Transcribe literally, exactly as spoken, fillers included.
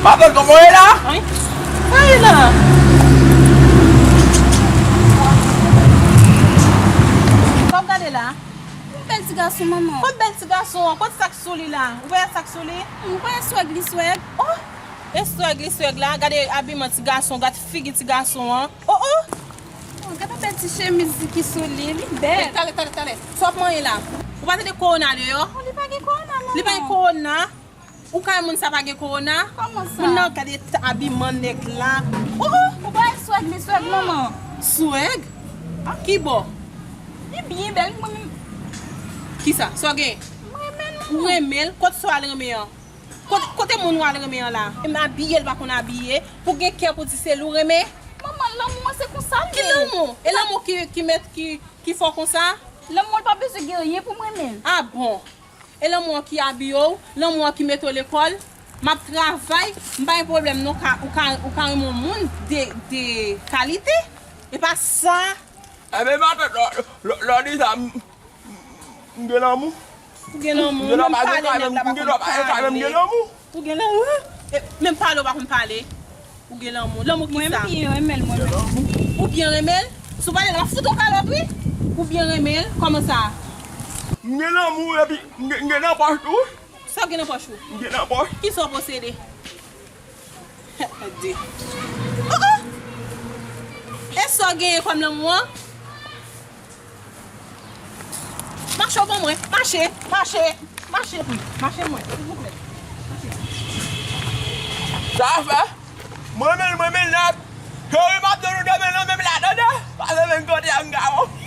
Matant, kòman w ye la? Wi. Sa w ye la? Sa w ap gade la? Yon bèl ti gason, manman. Kot bèl ti gason an? Kot sa k sou li la? Ou wè sa k sou li? M wè swèg li, swèg. Oh! E swèg li, swèg la. Gade abiman ti gason, gade figi ti gason an. Oh, oh! Oh, gade bèl ti chemiz ki sou li, li bèl. Talè, talè, talè. Sa w ap manyen la? Ou pa tande kowona deyò? Oh, li pa gen kowona, manman. Li pa gen kowona? Ou ka moun sa pa gen kowona? Kòman sa? Moun nan gade t-, abiman nèg la. Oh, oh! Ou pa wè swèg li, swèg, manman. Swèg? Ki bò? Li byen bèl, mwen menm. Kisa? Sa w gen? Mwen renmen l, manman. Ou renmen l? Kot sa w al renmen an? Kot-, kote moun w al renmen an la? E m abiye l pa konn abiye. Pou gen kè pou di se li w renmen? Manman, lanmou an se konsa l ye. Ki lanmou? E lanmou ki, ki mèt, ki, ki fè w konsa? Lanmou an pa bezwen gen anyen pou m renmen l. Ah bon? E lanmou an ki abiye w, lanmou an ki mete w lekòl. M ap travay, m pa gen pwoblèm non, ka, ou ka, ou ka renmen yon moun de, de kalite. E pa sa. Enben, matant, lè, lè, lè w di sa, m, m gen lanmou. Ou gen lanmou. M gen lanmou, pa gen kay menm, m gen lanmou. Ou gen lanmou. E, menm pale w pa konn pale. Ou gen lanmou. Lanmou ki sa? Mwen, m byen renmen l, mwen menm. Ou byen renmen l? Si w pale l, m ap fout ou kalòt, wi. Ou byen renmen l? Kòman sa? M gen lanmou, epi m gen, m gen nan pòch tou. Sa w gen nan pòch ou? M gen nan pòch. Ki sa w posede? Gade. Oh, oh! E sa w genyen kòm lanmou an? Mache w ban mwen. Mache, mache, mache pou m. Mache mwen, silvouplè. Mache. Sa fè? Mwen menm, mwen menm nèt. Cheri, m ap di nou demen nan menm la, tande? Pase vin kote an gawon.